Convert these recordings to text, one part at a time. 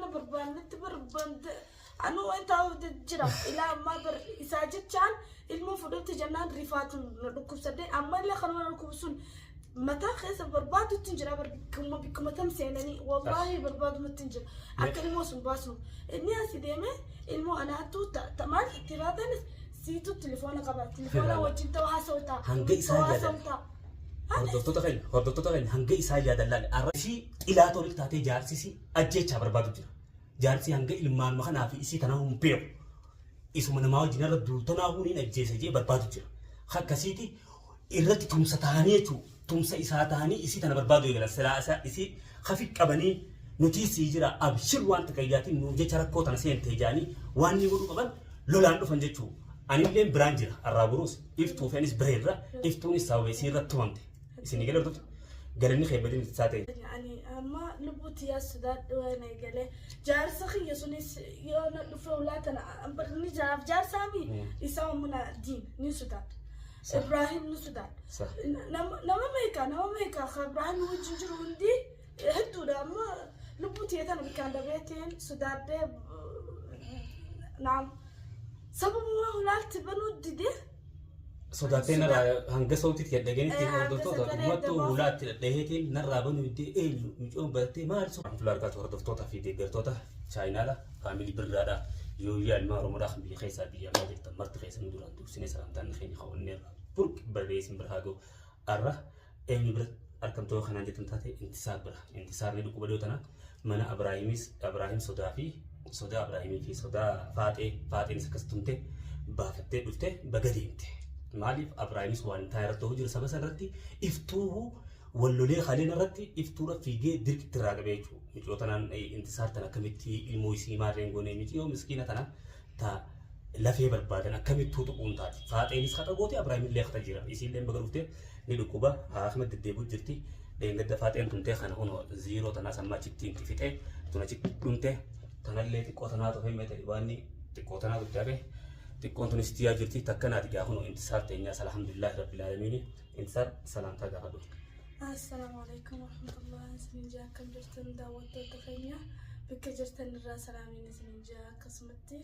Mana barbaannetti barbaande anuu waan taa'uuf jira. Ilaa ammaa bar isaa jechaan ilmoo fudhatte jennaan rifaatuun na dhukkubsadde ammallee kanuma na dhukkubsuun mataa keessa barbaadutti hin jira bar bikkuma bikkuma tam seenanii wallaahi barbaadumatti hin jira. Akka ilmoo sun baasnu. Inni asi deeme ilmoo anaattu maal itti raatanis siitu tilifoona qaba. Tilifoona wajjin ta'u haasawta. Hanga isaan yaadan. Hordoftoota keenya hanga isaan yaadan laale. Arra isii xilaata walitti taatee jaarsisi ajjeechaa barbaadu jira. Jaarsi hanga ilmaanuma kanaa fi isii tanaa hin beeku. Isuma namaa wajjin irra duultanaa huuniin ajjeesa jee barbaadu jira. Akkasiiti irratti tumsa ta'anii jechuudha. Tumsa isaa ta'anii isii tana barbaadu eegalan. Silaa isa isii hafi qabanii nutii sii jira abshir waan takayyaatiin nuuf jecha rakkoo tana seentee jaanii waan ni godhuu qaban lolaan dhufan jechuudha. Anilleen biraan jira arraa boruus iftuu fi anis bira irra iftuunis sababa isii irratti tumamte. Isin galee hordoftu galanni kee badin isaa ta'e. Ani amma lubbuu tiyyaa sodaadhu waan eegalee jaarsa kiyya sunis yoo na dhufe ulaa tana ni jaaf jaarsaami isaa mana diin ni sodaadha. Ibrahim ni sodaadha. Nama meeqa ka Ibrahim wajjin jiru hundi hedduudha. Amma lubbuu tiyya tana bikkaan dabeetiin sodaadhee naam sababuma ulaatti banuu didee. Sodaattee narraa hanga sawtiitti dhageenyetti hordoftoota dhugumatti hulaatti dhadhaheetiin narraa banuu iddee eenyu micoon barattee maal so. Fuula argaatu hordoftoota fi deeggartoota chaayinaadha faamilii birraadha yooyyaa ilmaa Oromoodha kan biyya keessaa biyya alaa jirtan marti keessan duraan dursinee salaamtaan keenya kaawwanneerra burqi barreessin bira haa ga'u. Arra eenyu bira argamtoo kanaan jettan taate Intisaar bira. Intisaarni dhukkuba dhiyoo tana mana Abraahimis Abraahim sodaa fi sodaa Abraahimii fi sodaa Faaxee Faaxeenis akkas tumte baafattee dhufte baga deemte. Maaliif Abraahimis waan taa'e irratti ta'uu jira saba sana irratti iftuu wallolee haleen irratti iftuudha fiigee dirqitti irraa qabee jechuudha. Micoo tanaan Intisaar tan akkamitti ilmoo isii maarreen goonee miciyoo miskiina tana ta lafee barbaadan akkamittuu tuquun taati. Faaxeenis haxa goote Abrahaamillee haxa jira. Isiillee baga dhufte ni dhukkuba. Haakima deddeebi'u jirti. Dheengadda faaxeen tumtee kana kunoo ziiroo tanaas amma achitti inti fixee tun achitti dhumte tanallee xiqqoo tanaa tufe meete waanni xiqqoo tanaa tutte hafe xiqqoon tunis itti yaa jirti takka naati gaa kunoo Intisaar teenyaas alhamdulillahi rabbil aalamiini. Intisaar salaamtaa gaafadhu. Assalaamu alaikum warahmatullahi isinin jaa. Akkam jirtan daawwattoota keenya? Bakka jirtan irraa salaamiin isinin jaa. Akkasumatti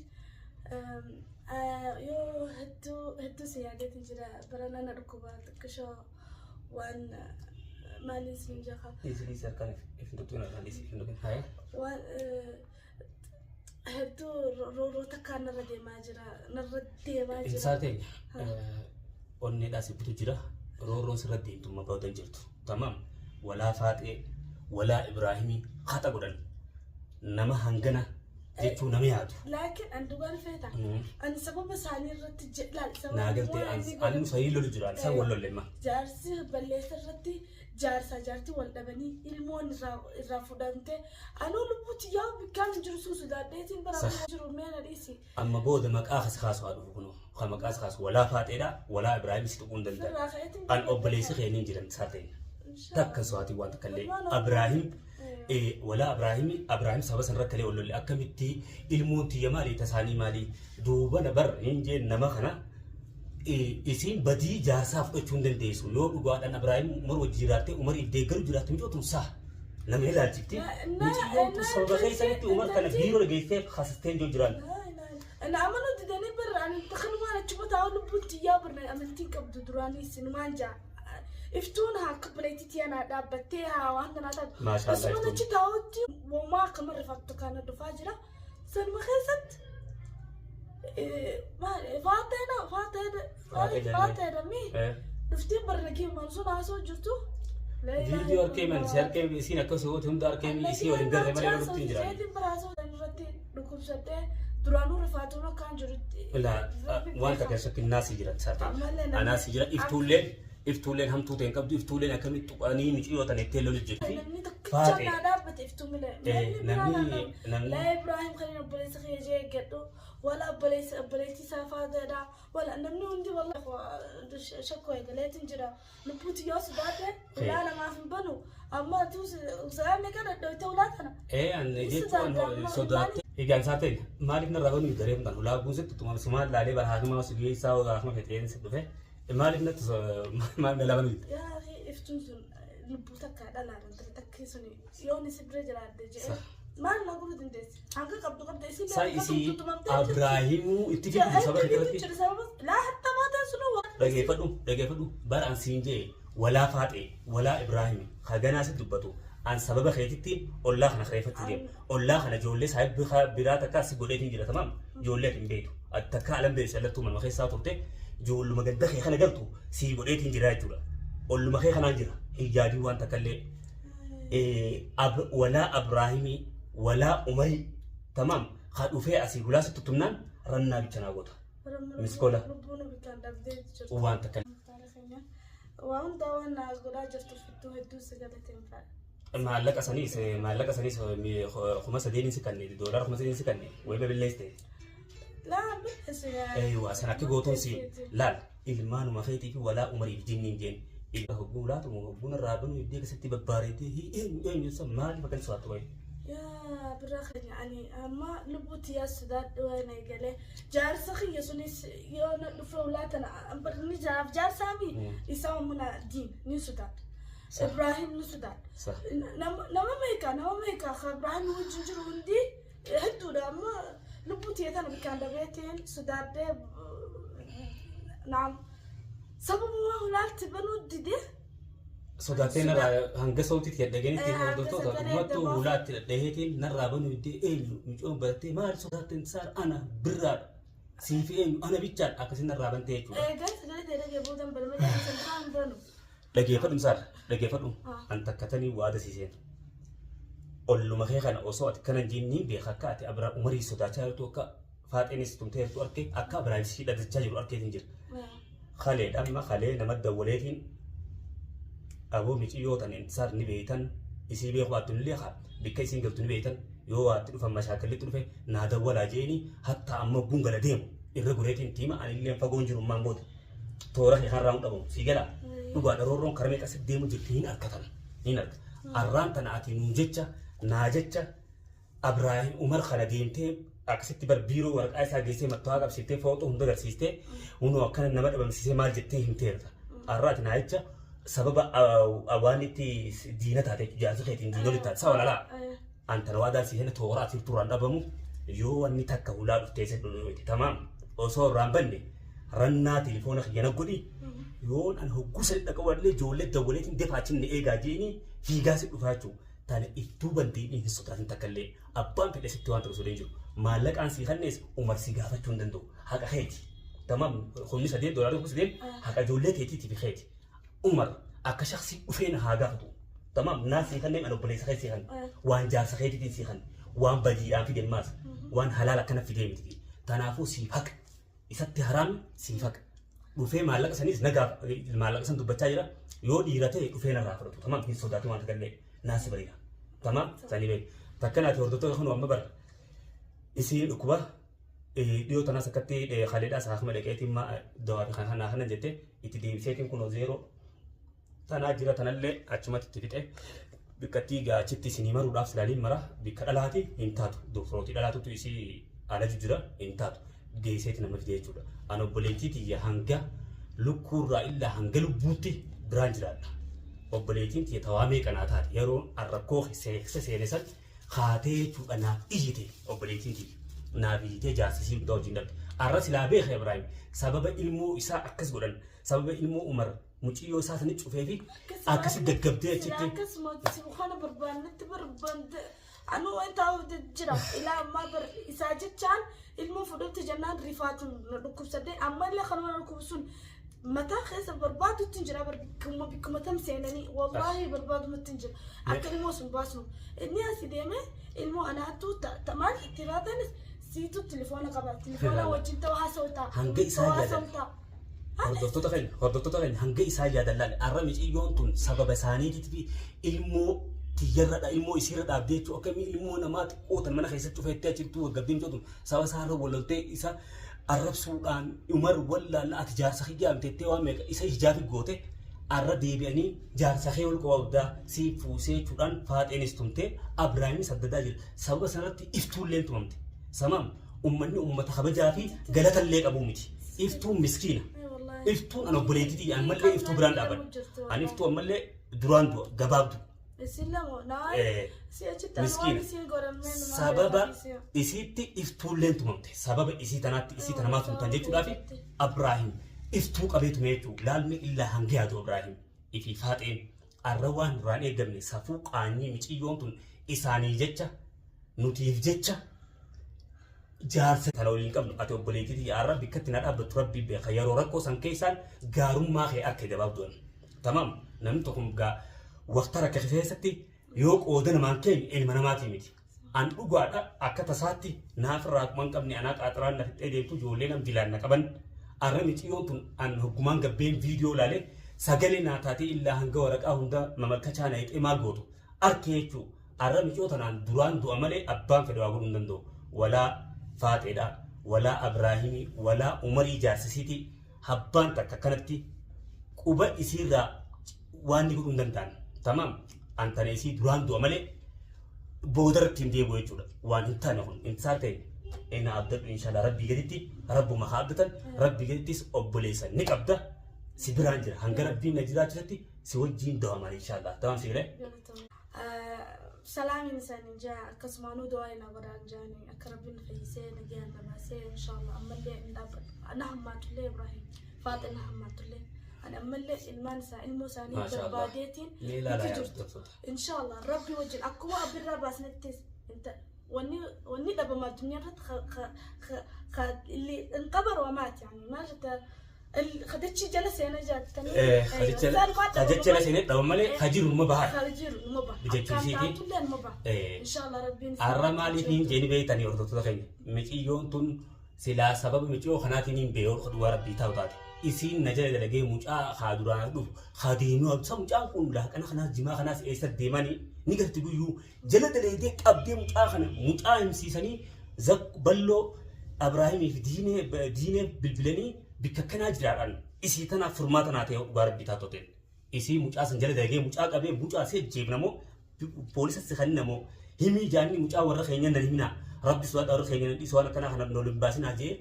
yoo hedduu hedduu si yaadeetiin jira bara nana dhukkuba xiqqishoo waan maaliin isinin jaa. Dhiisi, harkaan if hin tuttuun, harkaan dhiisi, hin tuqin haya. Waan hedduu rooroo takkaan narra deemaa jira, narra deemaa jira. Intisaar teenya onneedhaa si bitu jira roorroon sirra deemtu booda jirtu. Tamaam walaa Faaxee walaa Ibraahimii haxa godhan nama hangana jechuu nama yaadu. Laakiin an dhugaan feeta. Ani sababa isaanii irratti laal sababa Naa galtee waan inni ani sahii lolu jira isaan wal lolle ma. Jaarsi balleessa irratti jaarsaa jaartii wal dhabanii ilmoon irraa fudhamte anuu lubbuutti yaa bikkaan hin jiru sun sodaadheetiin bara jiru mee na dhiisi. Amma booda maqaa kasi kaasu haa dhufu kunoo. Kan maqaa si kaasu walaa Faaxeedha walaa Ibraahim si tuquu hin danda'an. Irraa ka'eetiin An obboleessi keenya hin jiran isaa ta'e. Takka so'aatii waan takka illee Abraahim walaa Abraahim Abraahim saba san rakkalee wal lolle akkamitti ilmoon tiyya maali tasaanii maali duuba na bar hin jeen nama kana isiin badii jaarsaa fudhachuu hin dandeessu yoo dhugaadhaan Abraahim Umar wajji jiraattee Umariif deeggaru jiraatte micootuun saa nama ilaalchifti miciyyoon tun sababa keessanitti Umar kana biiroo geessee kasastee hin jiraan. Na amanuu didanii barra ani kanumaan achuma taa'u lubbuun tiyyaa barra amantiin qabdu duraanii sinumaan jaa. Iftuun haa akka obboleettii tiyyaa naa dhaabbattee haa waan kanaa taatu. Maasha Allah, Osuma iftuun. achi taa'utti womaa akka marrifattu kana dhufaa jira. Sanuma keessatti faateedha faateedha Faatee jennee. faateedha mi dhuftee barra kee sun haasoo jirtu. Viidiyoo harkee man si harkee isiin akkas goote hunda harkee isii waliin garre malee lolutti hin jiran. Seetiin biraa haasoo irratti dhukkubsadhee duraanuu rifaatuun akkaan jirutti. Ilaa waan takka shakkin naasii jira isaa ta'e. Ammallee namni- Anaasii jira iftuulleen hamtuu ta'e hin qabdu iftuulleen akkamitti tuqanii miciyoo tana ittee lolu jirti. Namni tokkicha Faatee. naa dhaabbate iftuu malee. Namni Namni biraa naa dhaabbate. Laa Ibrahim kan obboleessa kiyya jee eeggadhu. Wala obboleessa obboleettii isaa faateedha. Wala namni hundi wala shakkoo eegaleetiin jira. Lubbuuti yoo sodaate ulaa namaaf hin banu. Amma atuu sa'a meeqa dhadhooyte ulaa tana? An Ni jechuun sodaadha amma sodaatte. Egaan isaa ta'e maaliif narraa banuu daree kan ulaa guusetti tuma sumaan laalee bara haakima si geessaa haakima fexeen si dhufe maaliif natti maal na labanuu Yaa akhi iftuun sun lubbuu takka dhalaadhaan ture takki sun yoon isi bira jiraadde jedhee maal na godhuu dandeessi? Hanga qabdu qabda isin Saa isii Abraahimuu itti fidu saba irratti. Laa hatta maataan sun Dhageeffadhu, dhageeffadhu, bara an siin jee walaa Faaxee walaa Ibraahimi haganaa si dubbatu an sababa keetitti ollaa kana kireeffachuu deema. Ollaa kana ijoollee saahibbi biraa takka si godheetiin jira, tamaam. Ijoollee ati hin beektu. Ati takka alan beektu sallattuu manuma keessaa turte ijoolluma ganda kee kana galtu sii godheetiin jira jechuudha. Olluma kee kanaan jira. Hin yaadin waan takka illee. Walaa Abraahimii walaa Umarii, tamaam, ka dhufee asii hulaa sitti tuttumnaan rannaa bicha naa goota. Miskola. Lubbuun bitaan dhabdee jirti. Waan takka. Waa hundaa waan naas godhaa jirtu fittuu hedduu si galateeffadha. Maallaqa saniis 3000 si kanne, doolaara 3000 si kanne wayi babillees ta'e. Laa bilisa. Eeywa, san akka gootuun si laal ilmaanuma keetii fi walaa Umariif jinniin jeen. Ilma hogguu laatu hogguun irraa banuu iddoo keessatti babbaareetee eenyu eenyu san maaliif akkan sodaattu wayi? Yaa bira keenya, ani amma lubbuutti yaa sodaadhu waan eegalee jaarsa kiyya sunis yoo na dhufe ulaa tana ni jaaf jaarsaami isaa muna diin ni sodaadha. Ibraahim ni sodaadha. Nama meeqa ka Ibraahim wajjin jiru hundi hedduudha. Amma lubbuu tiyya tana bikkaan dabeetiin sodaadhee, naam, sababa waa hulaalti banuu dide. Sodaattee narraa hanga sawtiitti dhageenyetti hordoftoota dhummattuu hulaatti dhadhaheetiin narraa banuu iddee eenyu micoon barattee maal sodaatteen saar ana birraadha siifi eenyu ana bichaadha akkasin narraa bantee jechuudha. Eegaa sagalee ta'e dhagee boodan balmalee isin kaan banu. Dhageeffadhu saar, dhageeffadhu, an takkatanii waada siiseen. Olluma kee kana osoo ati kanan jinniin beeka akka ati Abraa Umarii sodaachaa jirtu, akka Faaxeenis tumtee jirtu arke, akka Abrahaam si dhadachaa jiru arkeetiin jira. Kaleedha amma kalee nama dawwaleetiin aboo miciyyoo tan Intisaar ni beeytan, isii beeku baattu illee haa bikka isiin galtu ni beeytan, yoo waatti dhufan mashaakallitti dhufe naa dawwalaa jeeni. Hatta amma ogguun gala deemu irra goreetiin tiima ani illee fagoon jiru ammaan booda toora kee kanarraa hin dhabamu sii galaa. Dhugaadha, roorroon karaa meeqa sitti deemu jirti hin argatan hin arga. Arraan tana ati nuu jecha naa jecha Abraahim Umar kana deemtee akkasitti bar biiroo waraqaa isaa geessee mattawaa qabsiiftee fooxoo hunda agarsiistee hunoo akkana nama dhabamsiisee maal jettee himteerta. Arraa ati naa jecha sababa waan itti diina taate jaarsa keetiin diinoli taate sawa lalaa. Antana waadaan siisanii toora ati turaan dhabamu yoo wanni takka hulaa dhuftee isa dhodhooyte, tamaam, osoo irraan banne rannaa telefoona kiyya na godhi. Yoon an hogguu sadi dhaqaballee ijoollee dawwaleetiin defaachinne eegaa jeeni fiigaa si dhufaa jechuudha. Tana iftuu bandeedhiin hin sodaatin takka illee, abbaan fedhe sitti waan ta'u osoo hin jiru. Maallaqaan sii kannees Umar si gaafachuu hin danda'u. Haqa keeti. Tamaam, 3000, doolaarri 3000 haqa ijoollee teetiitii fi keeti. Umar akka shaksii dhufee na haa gaafatu. Tamaam, naa sii kanneen an obboleessa kee sii kanne. Waan jaarsa keetiitiin sii kanne. Waan badiidhaan fide maas. Waan halaala akkana fidee miti. Tanaafuu siif haqa. Isatti haraamni siif haqa. Dhufee maallaqa saniis na gaaf maallaqa san dubbachaa jira. Yoo dhiira ta'e dhufee narraa fudhatu. Tamaam, hin sodaatu waan takallee naa si bareeda. Tamaam, sanii beeku. Takkanaati hordoftoota kun amma bara isiin dhukkuba dhiyoo tanaas akkatti kaleedhaa saakuma dhaqeetiin dawaa fi kan kanaa kanan jette itti deebiseetiin kunoo zeeroo tanaa jira, tanallee achumatti itti fixe bikkattii gaachitti isinii maruudhaaf silaaliin mara bikka dhalaati hin taatu, doktorootii dhalaatutu isii alaju jira hin taatu geesseeti nama fide jechuudha. An obboleettii tiyya hanga lukkuurraa illaa hanga lubbuutti biraan jiraadha. Obboleettiin tiyya tawaa meeqa naa taate yeroo an rakkoo seekse seene san kaatee jechuudha naaf iyyite, obboleettiin tiyya. Naaf iyyitee jaarsisii hundaa wajjin dhabde. Arra silaa beeka Ibraahim sababa ilmoo isaa akkas godhan, sababa ilmoo Umar muciyyoo isaa sani cufee fi akkasi gaggabdee achitti. Akkasuma kana barbaannetti barbaande anuu wanta jira ilaa ammaa bar isaa jechaan ilmoo fudhatti jennaan rifaatuun na dhukkubsadde, ammallee kanuma na dhukkubsuun mataa keessa barbaadutti hin jira bar bikkuma bikkuma tam seenanii wallaahi barbaadumatti hin jira akka ilmoo sun baasnu. Inni asi deeme ilmoo anaattu maal itti raatanis siitu telefoona qaba, telefoona wajjin ta'u haasa'u ta'a. Hanga isaa yaadan. Hordoftoota keenya, hanga isaa yaadan laale. Arra miciyyoon tun sababa isaaniitiif ilmoo tiyyarra ilmoo isiirra dhaabdee jechuun akkamii ilmoo namaa xiqqoo tan mana keessatti cufeettee achittuu gaggabdee micoo tun sababa isaarra walloltee isa arrabsuudhaan Umar wallaalla ati jaarsa kiyyaa amteettee waan meeqa isa hijaafi goote. Arra deebi'anii jaarsa kee ol qabdaa si fuusee jechuudhaan Faaxeenis tumtee Abraahimis adda jira. Sababa sanarratti Iftuulleen tumamte. Samaam ummanni ummata kabajaa fi galatallee qabuu miti. Iftuun miskiina. Iftuun an obboleettii ammallee Iftuu biraan dhaabadha. Ani Iftuu ammallee duraan du'a gabaabdu. Isin lama naa si achitti Miskiina. waan isin godhamee numaa Sababa beekaa isiitti iftuulleen tumamte. Sababa isii tanaatti isii tanamaa tumtan jechuudhaaf Abraahim iftuu qabee tume jechuudha. Laalmi illaa hanga yaadu Abraahim ifi faaxeen arra waan duraan eegamne safuu qaanyii miciyyoon tun isaanii jecha nutiif jecha jaarsa tana waliin qabnu ati obboleettii tiyya arra bikkatti na dhaabbattu rabbii beeka yeroo rakkoo san keessaan gaarummaa kee arke gabaabduun. Tamaam namni tokko gaa waqta rakka keessatti yoo qooda namaan keenya ilma namaatii miti. An dhugaadha akka tasaatti naaf irraa akkuma hin qabne anaa qaaxiraan na fixxee deemtu ijoollee nam dilaan na qaban. Arra miciyyoon tun an hoggumaan gabbeen viidiyoo ilaalee sagalee naa taatee illaa hanga waraqaa hunda mamalkachaa na hixee maal gootu arke jechuu. Arra miciyoo tanaan duraan du'a malee abbaan fedhe waa godhuu hin danda'u. Walaa Faaxeedha, walaa Abraahimii, walaa Umarii jaarsisiitii abbaan takka akkanatti quba isiirraa waan ni godhuu hin danda'an. Tamaam an tana isii duraan du'a malee boodarratti hin deebi'u jechuudha. Waan hin taane kun intisaar ta'e ina abdadhu inshallah rabbii gaditti rabbuma haa abdatan rabbii gadittis obboleessa ni qabda si biraan jira hanga rabbiin na jiraachisetti si wajjiin dawaman inshallah. Tamaam si galee? Salaamin isaanii jaa akkasumaanuu du'aa ina godhaan jaani akka rabbiin na fayyisee nagayaan na baasee inshallah ammallee hin dhaabbadhu na hammaatullee Ibrahim Faaxe na hammaatullee ani ammallee ilmaan isaa ilmoo isaanii Maasha Allah. barbaadeetiin Mee ilaalaa itti yaa jirtu hordoftoota. inshallah rabbi wajjin akkuma abbirraa baasnettis wanni wanni dhabama addunyaa irratti اللي انقبر ومات يعني ما جت خدتشي جلس انا جات Kajecha la seenee dhaba malee kajiru numa bahaa. خارجير المبا Jechuun isiiti. المبا ان شاء الله ربي Arra maaliif hin jeeni beektanii hordoftoota keenya miciyyoon tun silaa sababa miciyyoo kanaatiin hin beeku dhugaa rabbii taa'u taate. Isiin na jala dalagee mucaa haa duraan dhufu haa deemuu absa mucaan kun laaqana kanaas jimaa kanaas eessa deemanii ni garti guyyuu jala dalagee qabdee mucaa kana mucaa himsiisanii balloo Abrahaamii fi diinee bilbilanii bikka akkanaa jiraadhaan isii tanaaf furmaata naa ta'e dhugaa rabbii taatoo ta'e. Isii mucaa san jala dalagee mucaa qabee mucaa see jeebnamoo poolisa si kannamoo himii jaanni mucaa warra keenya nan himinaa rabbi sodaadha warra keenya nan dhiisu waan akkanaa kana lol hin baasinaa jee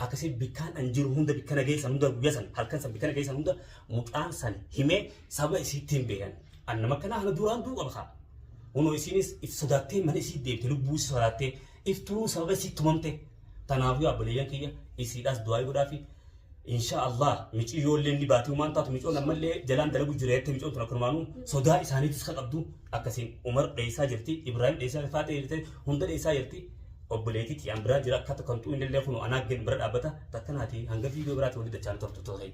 akkasii bikkaan an jiru hunda bikkana geessan hunda guyyaa san halkan san bikkana geessan hunda mucaan san himee saba isiitti hin beekan. An nama akkanaa kana duraan duu qaba kaa. Kunoo isiinis if sodaattee mana isii deemte lubbuu isii sodaattee iftuu sababa isii tumamte. Kanaafuu obboleeyyan kiyya isiidhaas du'aa godhaafi insha Allah miciyyoollee ni baati waan taatu miciyyoon ammallee jalaan dalagu jira jettee miciyyoon tun akkanumaanuu sodaa isaaniitis ka qabdu akkasiin Umar dheessaa jirti Ibrahim dheessaa Faaxee jirti hunda dheessaa jirti obboleettii tiyyaan biraa jira akka kan xu'in illee kun anaa bira dhaabbata takkanaati hanga viidiyoo biraatti walii dachaan tortu ta'e.